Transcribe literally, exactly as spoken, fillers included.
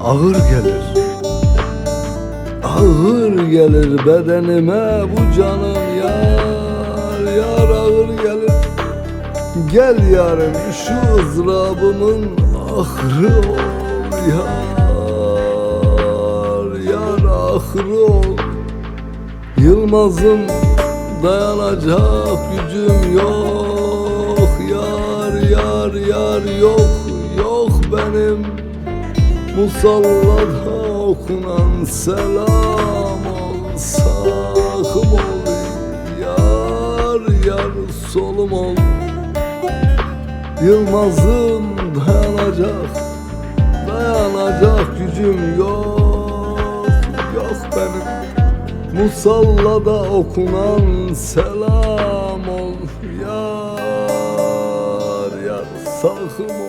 Ağır gelir. Ağır gelir bedenime bu canım yar, yar ağır gelir. Gel yarım şu ızdırabımın ahırı ol yar, yar ahırı ol. Yılmaz'ım dayanacak gücüm yok yar, yar, yar yok, yok benim. Musallada okunan selam ol, sağım ol, yar yar solum ol. Yılmaz'ım dayanacak, dayanacak gücüm yok, yok benim. Musallada okunan selam ol, yar yar sağım ol.